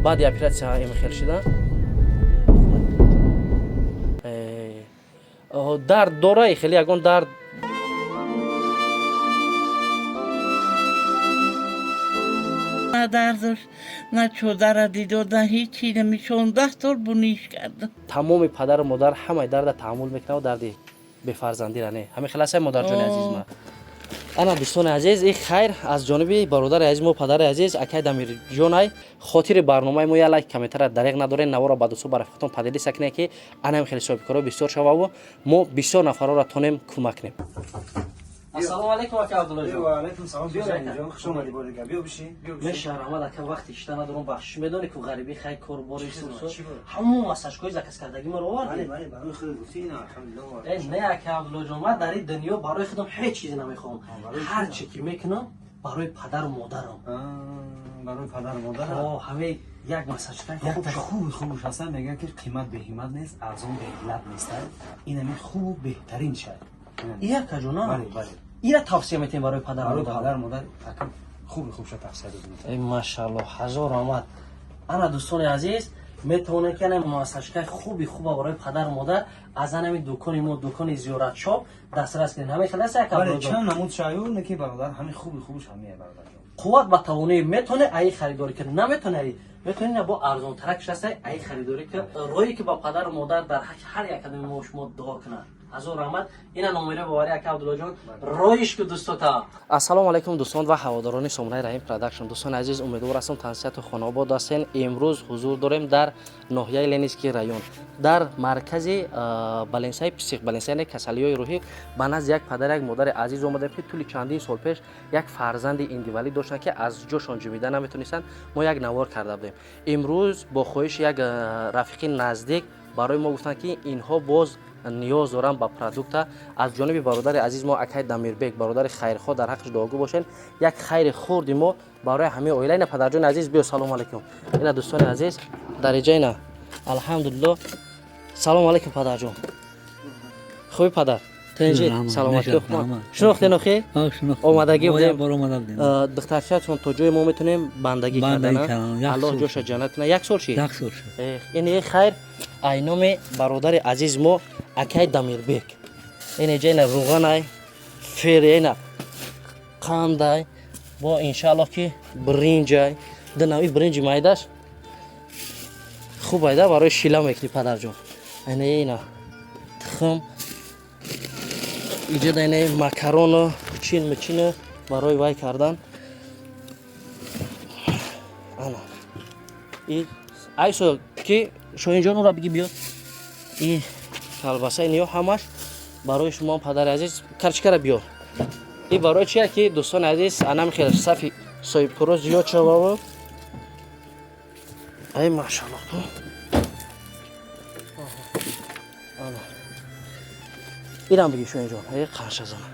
Баъди оператсия им хел шида. Дард дора, хеле ягон дард? На дард дошт, на чодара дидод, на ҳечи. Нами 16 сол буниш кардам. Тамоми падару модар ҳамаи дарда таҳаммул мекунад, дарди бефарзандира не. Ҳамин хел астай, модарҷони азиз ма. Ана, дӯстони азиз, и хайр аз ҷониби бародари азиз мо, падари азиз, акай Дамирҷонай. Хотири барномаи мо як лайк, комментара дареғ надорем. Наворо ба дӯстон, ба рафиқатон поделиться кунед, ки анам хеле соҳибкоро бисёр шававу мо бисёр нафарора тонем кӯмак кунем. Ассалому алайкум, ака Абдуллоҷон. Ва алайкум салом. Биё, ҷон, хуш омадӣ бори дигар. Биё бишин, биё бишин. Меша, раҳмат, ака, вақти ишта надорам, бахшиш. Медонӣ ку, ғарибӣ, хай, кор бори, ҳамон масажкои заказ кардагӣ маро овардӣ. Бале, бале, барои худ гуфтӣ, ина, алҳамдулиллоҳ. Э, не, ака Абдуллоҷон, ман дар ин дунё барои худам ҳеҷ чизе намехоҳам. Ҳар чи ки мекунам, барои падару модарам. Барои падару модар. Ҳамаи як масажка. Якта хуби хубш ҳастан, мегӯянд, ки қимат беҳимат нест, арзон беиллат нест. Ин ҳамин хубу беҳтарин шай. Ия, акаҷона. Бале, бале. Ира тавсия метем барои падару барои модар? Падару модар, ака, хуби хубша тавсия додем. Эй, машаалло, ҳазор раҳмат. Ана, дӯстони азиз, метавонед, ки ана масажкаи хуби хуба барои падару модар аз анами дукони мо, дукони Зиёратшоп, дастрас кунед. Ҳамин хел аст, ака Бале. Абдуллоҷон? Чанд намуд шаю неки, бародар, ҳамин хуби хубш ҳамия, бародарҷон. Қувват ба тавоноӣ метавонед аи харидорӣ кунед, наметавонед, аи метавонед бо арзонтарак шаста аи харидорӣ кунед. Роҳе ки ба падару модар дар ҳаққи ҳар як кадоми мо шумо дуо кунад. Ҳазор раҳмат. Ина номере боварӣ, ака Абдуллоҷон, роиш ку дӯстота. Ассалому алайкум, дӯстон ва ҳаводорони сомонаи Раҳим Продакшн. Дӯстони азиз, умедвор ҳастам, тансиҳату хонаобод ҳастен. Имрӯз ҳузур дорем дар ноҳияи Ленинский район, дар маркази баленсаи психбаленса, яъне касалиҳои рӯҳӣ, ба назди як падар, як модари азиз омадем, ки тӯли чандин сол пеш як фарзанди инвалид доштанд, ки аз ҷошон ҷумида наметонистанд. Мо як навор карда будем. Имрӯз бо хоҳиши як рафиқи наздик барои мо гуфтанд, ки инҳо боз ниёз доранд ба продукта. Аз ҷониби бародари азиз мо, акай Дамирбек, бародари хайрхоҳ, дар ҳаққаш дуогӯ бошед, як хайри хурди мо барои ҳамаи оила. Ина, падарҷони азиз, биё, салому алайкум. Ина, дӯстони азиз, дариҷа ина, алҳамдулилло. Салому алайкум, падарҷон. Хуби, падар? Тинҷи, саломатӣ? Шинохтен охи? Омадагӣ будем. Духтарчаатон то ҷои мо метонем бандагӣ кардан. Аллоҳ ҷоша ҷаннат кунад. Як сол шид. Ин хайр ай номи бародари азиз мо, акай Дамирбек. Ин ҷа ина рӯғанай, фер, ина қандай, бо иншааллоҳ ки биринҷай, ду нави биринҷи майдаш хуб айда, барои шила мекунӣ, падарҷон. Ина, ина тухм иҷода, ина макарону чин мичину барои вай кардан. Ана и айсо ки Шоҳинҷон, ура биги, биё. И колбаса, иниё ҳамаш барои шумо, падари азиз. Карчикара биё. И барои чия ки, дӯстони азиз, анам хел сафи соҳибкоро зиёд шававу. Ай, машаллоҳ, ту ана ирам биги, Шоҳинҷон. Э, қанша зана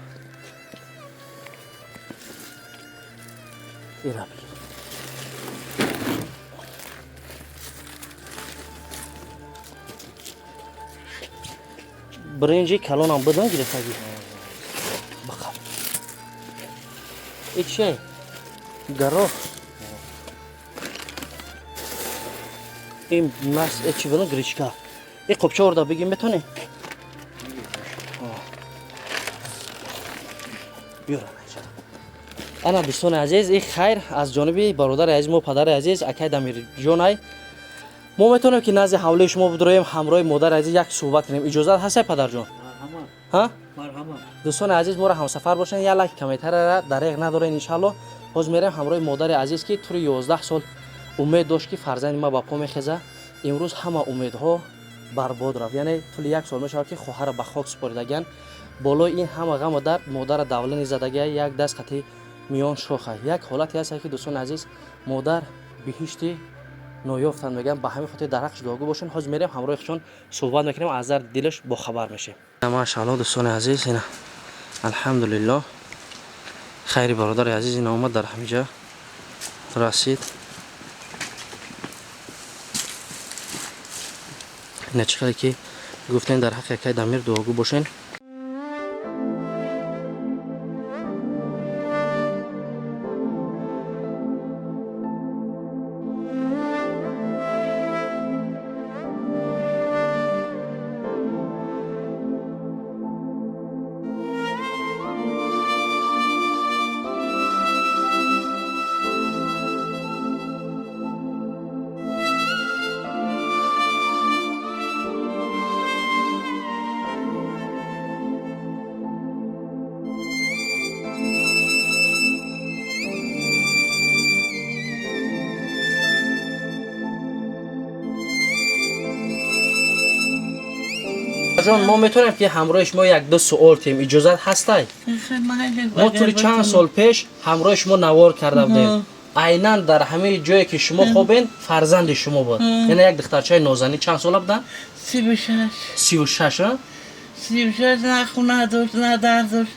ира биги. Биринҷи калонам будан гирифтагӣ, бақаб. И чие? Горох. Ин мас э чи будан, гречка. И қопча орда бигим, метонӣ? Биёра. Ана, дӯстони азиз, и хайр аз ҷониби бародари азиз мо, падари азиз, акай Дамирҷонай. Мо метавонем, ки назди ҳавлии шумо бидроем, ҳамроҳи модари азиз як суҳбат кунем? Иҷозат ҳастай, падарҷон? Ҳа, дӯстони азиз, моро ҳамсафар бошед, як лайк, комментарияра дареғ надорен. Иншаалло, ҳоз мерем ҳамроҳи модари азиз, ки тӯли 11 сол умед дошт, ки фарзанди ма ба по мехеза. Имрӯз ҳама умедҳо барбод рафт, яъне тӯли як сол мешавад, ки хоҳара ба хок супоридагиан. Болои ин ҳама ғаму дард модара давлани задагия, як даст қати миён шоха. Як ҳолате ҳаст, ки, дӯстони азиз, модар биҳишти ноёфтанд, мегӯям. Ба ҳамин хотир дар ҳаққаш дуогӯ бошем. Ҳозир мерем, ҳамроҳи худшон суҳбат мекунем, аз дарди дилаш бохабар мешем. Машаалло, дӯстони азиз, ина, алҳамдулиллоҳ, хайри бародари азиз ина омад, дар ҳамиҷа расид. Ина, чӣ хеле ки гуфтем, дар ҳаққи акай Дамир дуогӯ бошен. Ҷон, мо метавонем ки ҳамроҳи шумо як ду суол тем, иҷозат ҳастай? Мо тӯли чанд сол пеш ҳамроҳи шумо навор карда будем. Айнан дар ҳамаи ҷое ки шумо хобен, фарзанди шумо буд, яъне як духтарчаи нозанин. Чанд сола буданд? 36. 36, а? 36. На хона дошт, на дар дошт,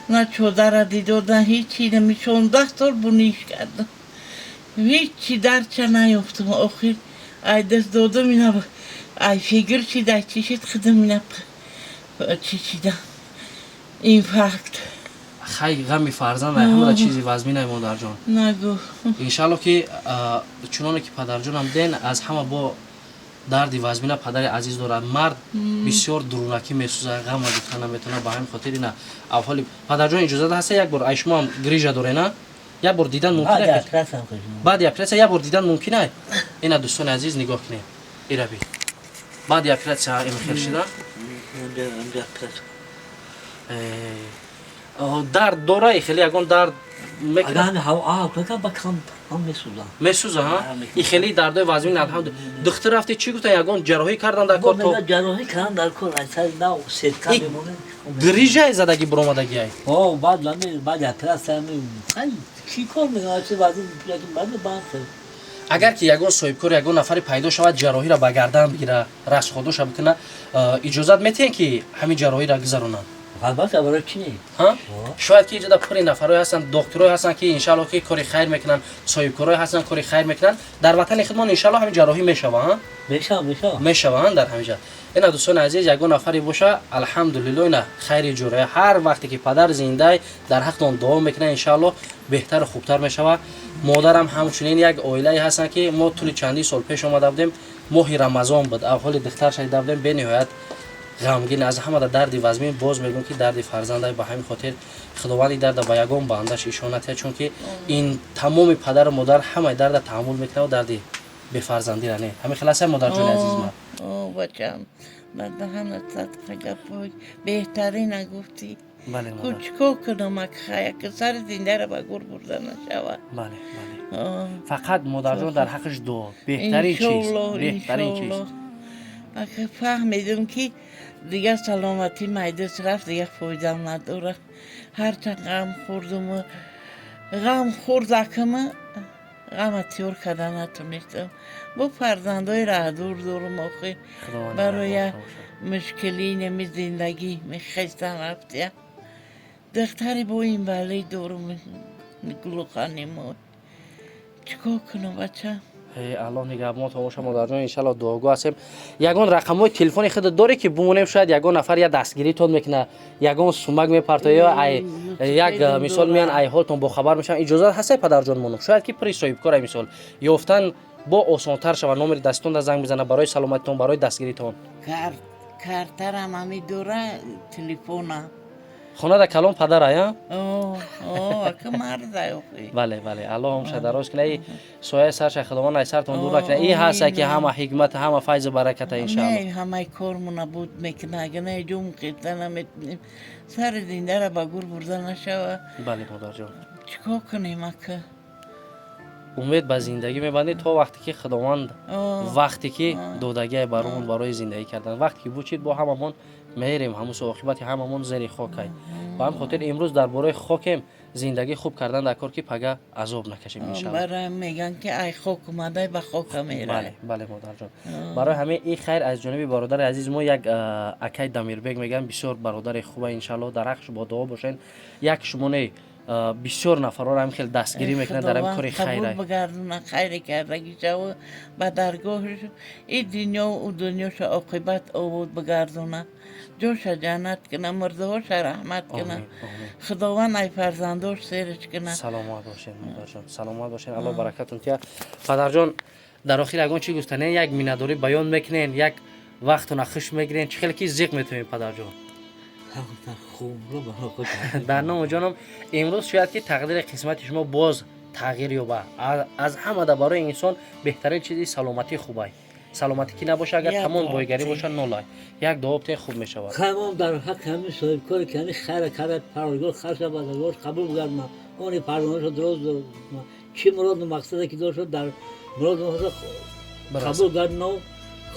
на чодара дидод, на ҳичи. Нами 16 сол буниш кардам, ҳичи дарча наёфтам. Охир ай даст додам, ина ай фигр шид, ай чӣ шид, худам ина чӣ шидам, инфаркт. Хай, ғами фарзанд ай ҳамада чизи вазминай, модарҷон. Нагу. Иншалло ки чуноне ки падарҷонам ден, аз ҳама бо дарди вазмина падари азиз дорад. Мард бисёр дурунакӣ месӯзад, ғама гуфта наметавонад. Ба ҳамин хотир ина авҳоли падарҷон, иҷозат ҳаста, як бор ай шумоам грижа дорена, як бор дидан мумкин? Баъди операция ҳам кардем. Баъди операция як бор дидан мумкин ай? Ина, дӯстони азиз, нигоҳ кунед, ираби баъди операция имхел шида. Инҷа операция. Дард дора и хеле ягон дард мекунад? Агар ҳаво а ба кам ҳам месӯзам. Месӯза, ҳа? А, месӯза. И хеле дардои вазмин, алҳамду. Духтур рафти, чӣ гуфтан? Ягон ҷарроҳӣ кардан дар кор то? Ҷарроҳӣ кардан дар кор, ай сари нав сетка мемонад. Грижае задаги буромадагиай? О, баъд ами баъди операция ами хай чӣ кор мекунад, чи вазин баъд баъд хел. Агар ки ягон соҳибкор, ягон нафаре пайдо шавад, ҷарроҳиро ба гардан бигира, расходоша бикуна, иҷозат метиҳен ки ҳамин ҷарроҳиро гузаронанд? Албатта, барои чӣ не? Ҳа? Шояд ки иҷода пури нафарое ҳастанд, докторое ҳастанд, ки иншаалло ки кори хайр мекунанд, соҳибкорое ҳастанд, кори хайр мекунанд дар ватани худмон. Иншаалло ҳамин ҷарроҳӣ мешава, ҳа? Мешава, мешава. Мешава, ҳа, дар ҳамин ҷа. Ина, дӯстони азиз, ягон нафаре боша, алҳамдулилло, ина хайри ҷурая. Ҳар вақте ки падар зиндай, дар ҳақтон дуо мекунад, иншаалло беҳтару хубтар мешава. Модарам ҳамчунин. Як оилае ҳастанд, ки мо тӯли чандин сол пеш омада будем, моҳи Рамазон буд, авҳоли духтар шаида будем. Бениҳоят ғамгин, аз ҳамада дарди вазмин, боз мегӯм, ки дарди фарзандай. Ба ҳамин хотир Худованди дарда ба ягон бандаш ишон натиҳад, чунки ин тамоми падару модар ҳамаи дарда таҳаммул мекунад, дарди бефарзандира не. Ҳамин хел ҳастам, модарҷони азиз ман. О, бачам, ба даҳанат садқа, гапҳои беҳтарина гуфтӣ. Бале, Ку модар. Чӣ кор кунам, акхая, ки сари зиндара ба гур бурда нашавад. Бале, бале. О. Фақат, модарҷон, дар ҳаққаш дуо беҳтарин чиз. Иншолло. Беҳтарин чиз. Иншолло. Ака, фаҳмидум, ки дигар саломатӣ майдас рафт, дигар фоидам надорад. Ҳарчанд ғам хӯрдуму ғам хӯрдакама, ғама тиёр карда натонистам. Бо фарзандои раҳдур дорум охи. Худованд Барои нигаҳбон бошад. мушкилӣ неми зиндагӣ мехестан рафтия. Духтари бо инвалид дорум, гулухани мо. Чӣ кор кунам, бачам? Э, Аллоҳ нигаҳбонтон боша, модарҷон, иншалло дуогӯ ҳастем. Ягон рақамҳои телефони худат дорӣ, ки бимонем? Шояд ягон нафар я дастгиритон мекунад, ягон сумак мепартоя ё ай як мисол меян, ай ҳолтон бохабар мешаванд. Иҷозат ҳастай, падарҷон, монум? Шояд ки пури соҳибкора, мисол, ёфтан бо осонтар шавад, номери даститон занг мезанад барои саломатитон, барои дастгиритон. Картарам ҳами дора, телефона. Хонада калон падара, я? О, о, ака, марда охи. Бале, бале, Аллоҳ ҳамша дароз кунад, и сояи сарша Худованд ай сартон дур накунад. И ҳаста ки ҳама ҳикмат, ҳама файзу бараката, иншаалло. Не, ҳамаи кормона буд мекуна, ага не ҷум қита наметунем. Сари зиндара ба гур бурда нашава. Бале, модарҷон. Чӣ кор кунем, ака? Умед ба зиндагӣ мебандӣ то вақте ки Худованд О, вақте ки додагиай баромон барои зиндагӣ кардан. Вақте ки бучид, бо ҳамамон мерем, ҳамусу оқибати ҳамамон зери хокай. Ба ҳамин хотир имрӯз дар бораи хокем, зиндагӣ хуб кардан дар кор, ки пага азоб накашем, иншалло. Барои меган, ки ай хок омадай, ба хока мерай. Бале, бале, модарҷон. Барои ҳамин ин хайр аз ҷониби бародари азизи мо, як акай Дамирбек мегӯям, бисёр бародари хуба. Иншалло, дар ҳаққш бо дуо бошен. Як шумоне, бисёр нафарҳоро ҳамин хел дастгирӣ мекунад дар ҳамин кори қабул хайра. Бигардона хайре кардагӣ шаву, ба даргоҳаш и дунё у дунёша оқибат обод бигардона, ҷоша ҷаннат куна, мурдаҳоша раҳмат куна. Омин, омин. Худованд ай фарзандош серш куна. Саломат бошед, модарҷон, саломат бошед, Аллоҳ баракатон тия. Падарҷон, дар охир ягон чӣ гуфтанен, як миннатдорӣ баён мекунен, як вақтона хуш мегирен, чӣ хеле ки зиқ метавонем, падарҷон? Дар ному ҷоном, имрӯз шояд ки тақдири қисмати шумо боз тағйир ёба. Аз ҳамада барои инсон беҳтарин чизи саломатӣ хубай. Саломатӣ ки набоша, агар Як тамом дуо бойгарӣ бтен. боша, нолай. Як дуо бтен, хуб мешавад. Хаймон дар ҳаққи ҳамин соҳибкоре, ки ҳамин хайра карда, Парвардигор харша бадагор қабул гардона, они фарзандошо дуроз, чӣ муроду мақсаде ки дошт, дар муроду мақсад қабул гардона.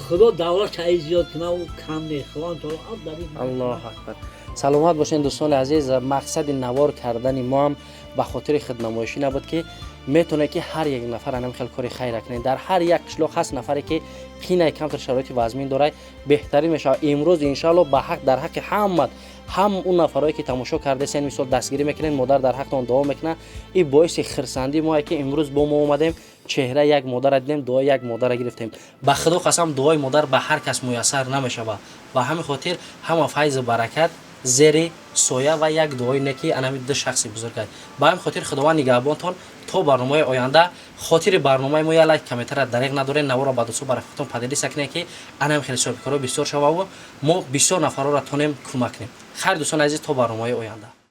Худо давлат ай зиёд кунад, ӯ кам не. Худо таоло дар ин. Аллоҳ акбар. Саломат бошед, дӯстони азиз. Мақсади навор кардани мо ҳам ба хотири худнамоишӣ набуд, ки метавонед, ки ҳар як нафар анам хел кори хайра кунед. Дар ҳар як қишлоқ ҳаст нафаре, ки қинай камтар шароити вазмин дорад, беҳтарин мешавад. Имрӯз, иншаалло, ба ҳақ дар ҳаққи ҳамат, ҳам он нафарое, ки тамошо кардесен, мисол, дастгирӣ мекунед, модар дар ҳақтон дуо мекунад. Ин боиси хирсандии мое, ки имрӯз бо мо омадем, чеҳраи як модарра дидем, дуои як модарра гирифтем. Ба Худо қасам, дуои модар ба ҳар кас муяссар намешавад. Ба ҳамин хотир ҳама файзу баракат зери соя ва як дуои неки анами ду шахси бузург аст. Ба ҳамин хотир Худованд нигаҳбонтон то барномаи оянда. Хотири барномаи мо як лайк, комментара дареғ надорем. Наворро ба дӯстон, ба рафиқатон поделиться кунед, ки анами хеле соҳибкоро бисёр шававу мо бисёр нафарҳоро тонем кӯмак кунем. Хайр, дӯстони азиз, то барномаи оянда.